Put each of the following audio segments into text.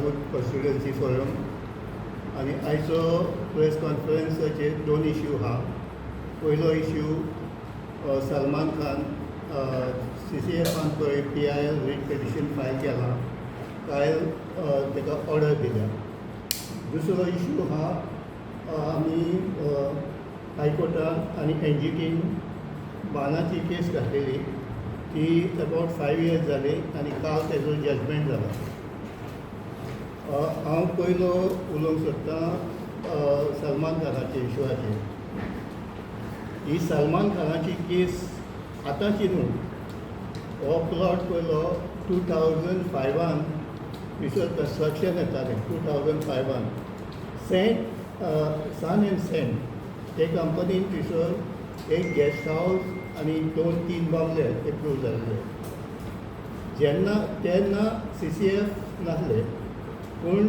Calangute constituency forum. आनी आयचो press कॉन्फरन्साचेर दोन इश्यू आहा. पयलो इश्यू, सलमान खान सीसीएफान पळय PIL writ petition file केलां, काल ताका ऑर्डर दिल्या. दुसरो इश्यू आहा, आमी हायकोर्टान आनी एनजीटीन बानाची केस घातलेली, ती अबावट 5 इयर्स जाली आनी काल तेजो जजमेंट जाला. हांव पयलो उलोवंक सोदतां सलमान खानाच्या इशुआचेर. ही सलमान खानाची केस आतांची न्हू. हो प्लॉट पयलो 2005आन थंयसर कन्स्ट्रक्शन येतालें. 2005आन सेंट सन एंड सँड ते कंपनीन थंयसर एक गेस्ट हावस आनी दोन तीन बंगले एप्रूव जाल्ले जेन्ना, तेन्ना सीसीएफ नासले, पूण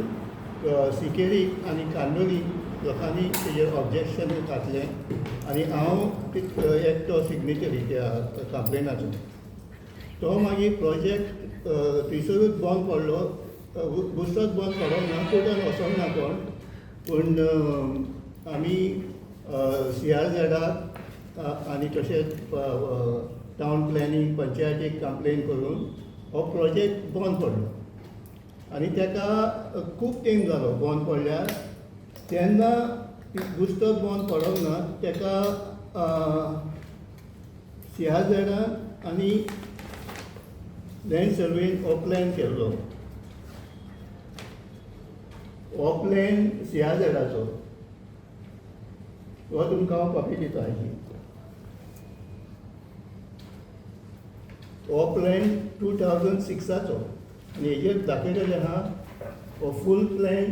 सिकेरी आनी कांदोली लोकांनी तेजेर ऑब्जेक्शन घातलें आनी हांव एकटो सिग्नेचरी त्या कंप्लेनाचो. तो मागीर प्रोजेक्ट थंयसरूच बंद पडलो. बेश्टोच बंद पडोंक ना, कोर्टान वचोंक ना कोण, पूण आमी सीआरझेडाक आनी तशेंच टावन प्लॅनिंग पंचायतीक कंप्लेन करून हो प्रोजेक्ट बंद पडलो आनी ताका खूब तेंप जालो बंद पडल्यार. तेन्ना बेश्टोच बंद पडोंक ना, ताका सीआरझेडान आनी लँड सर्वेन हो प्लॅन केल्लो. हो प्लॅन सीआरझेडाचो, हो तुमकां हांव कॉपी दिता हाजी. हो प्लॅन 2006आचो आनी हेजेर दाखयलेलें आहा, हो फूल प्लॅन.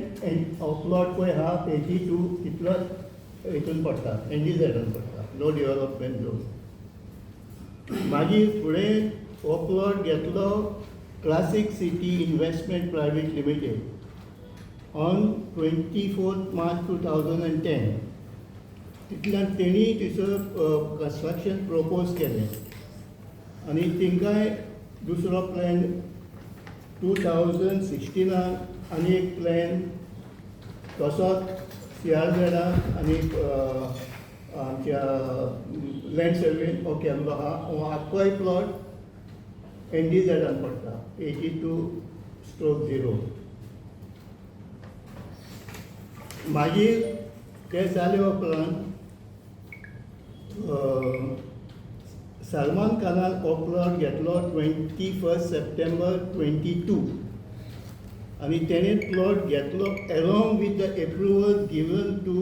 हो प्लॉट पळय आहा, 82 तितलोच हितून पडटा, एनडीझेडान पडटा, नो डेव्हलपमेंट झोन. मागीर फुडें हो प्लॉट घेतलो classic city investment private limited on 24 March 2010. तितल्यान तेणी थंयसर कन्स्ट्रक्शन प्रपोज केलें आनी तांकांय दुसरो प्लॅन 2016आन आनी एक प्लॅन तसोच सीआरझेडान आनी आमच्या लँड सर्वेन हो केल्लो आहा. हो आख्खोय प्लॉट एनडीझेडान पडटा, 82/0. मागीर ते जाले उपरांत सलमान खानान हो प्लॉट घेतलो 21 September 22 आनी तेणें प्लॉट घेतलो along with the approval given to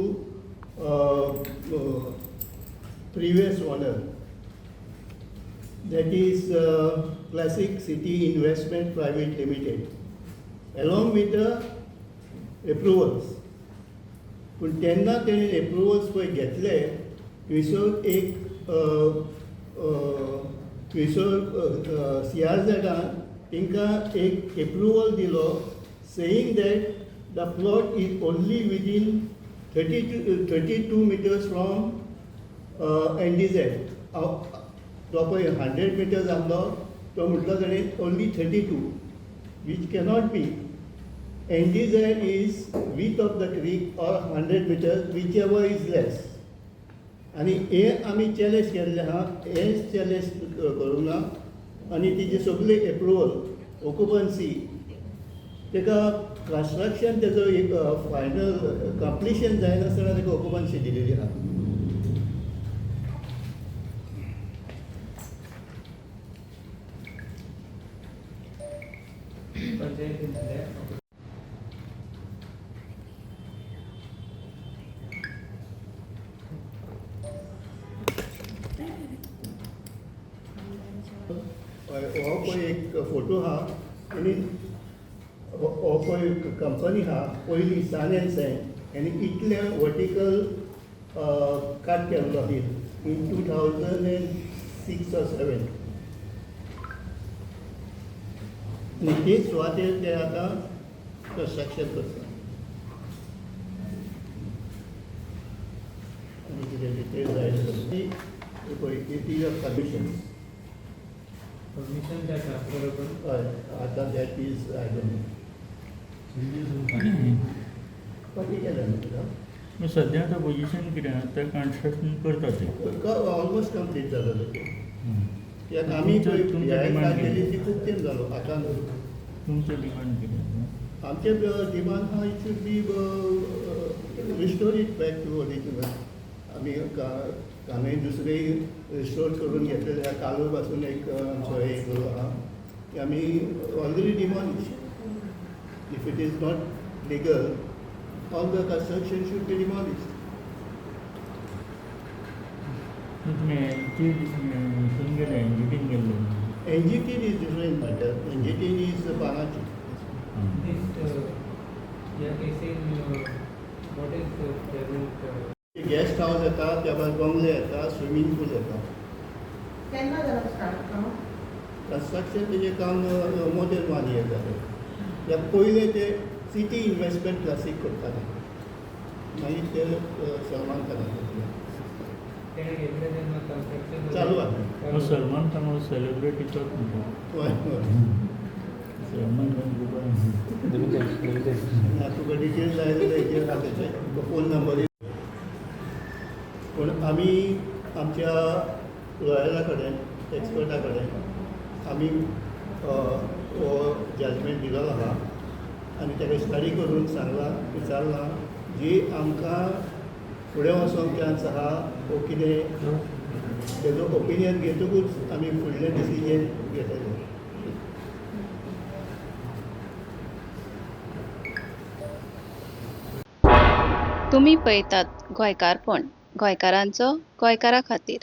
previous owner, that is Classic City Investment Private Limited, along with the approvals. पूण तेन्ना तेणें एप्रुवल्स पळय घेतले, थंयसर एक थंयसर सीआरझेडान तांकां एक एप्रुवल दिलो, saying that the plot is only within 32 meters from NDZ. तो पळय 100 मिटर्स आसलो, तो म्हटलो ताणें only 32, which cannot be. NDZ is width of the creek or 100 meters, whichever is less. आनी हे आमी चॅलेंज केल्लें आहा, हें चॅलेंज करूंक ना. आनी तिजे सगळे एप्रुवल, ऑक्युपन्सी, ताका कन्स्ट्रक्शन तेजो एक फायनल कंप्लिशन जायनासतना ताका ऑक्युपन्सी दिलेली आहा. पंचायतींतले. हय, हो पळय एक फोटो आहा आनी हो हो पळय कंपनी आहा पयली, सन अँड सँड, आनी इतलें वर्टिकल कट केल्लो hill in 2006 or 7 आनी तेच सुवातेर ते आतां कन्स्ट्रक्शन करता. आनी कितें डिटेल जाय जाल्यार पळय, it is a permission. Permission that after हय, आतां that is, I don't know. फाटीं केलें न्हू तुका. मग सद्या आतां पोजिशन कितें आहा तें कन्स्ट्रक्शन करता ते. ऑलमोस्ट कंप्लीट जालें तें. कित्याक आमी पळय तुमचें ह्या डिमांड केली कितें? ती खूब तेंप जालो आतां न्हू. तुमचें डिमांड कितें आसा? आमचे डिमांड आहा, it should be restore it back to original. आमी आमी दुसरे रिस्टोर करून घेतलेले आहा. कालू पासून एक आमचो एक आहा की आमी already demolish. If it is not legal, all the construction should be demolish. तुमी एन जी हितून गेले, एनजीटीन गेल्ले? NGT is different matter. NGT is Panaji. This, yeah, casein, what is the present? Guest house येता, त्या भायर बंगले येता, swimming पूल येता. केन्ना जाला स्टार्ट काम? कन्स्ट्रक्शन तेजें काम मोर देन वन इयर जालें. त्या पयलें ते सिटी इन्वेस्टमेंट क्लासीक करताले, मागीर ते सलमान खानाक घेतले. तेणें घेतलें तेन्ना कन्स्ट्रक्शन चालू आसा. मग सलमान खान सेलिब्रिटीचोच म्हणटा. हय हय. सलमान खान खूब. आनी तुका डिटेल्स जाय जाल्यार हेजेर आहा तेजे तुका फोन नंबर. पूण आमी आमच्या लॉयरा कडेन, एक्सपर्टा कडेन आमी हो जजमेंट दिलोलो आहा आनी ताका स्टडी करून सांगलां, विचारलां, जी आमकां फुडें वचोंक चान्स आहा वो कितें, तेजो ओपिनियन घेतकूच आमी फुडलें डिसिजन घेतले. तुमी पळयतात गोंयकारपण, गोंयकारांचो गोंयकारा खातीर.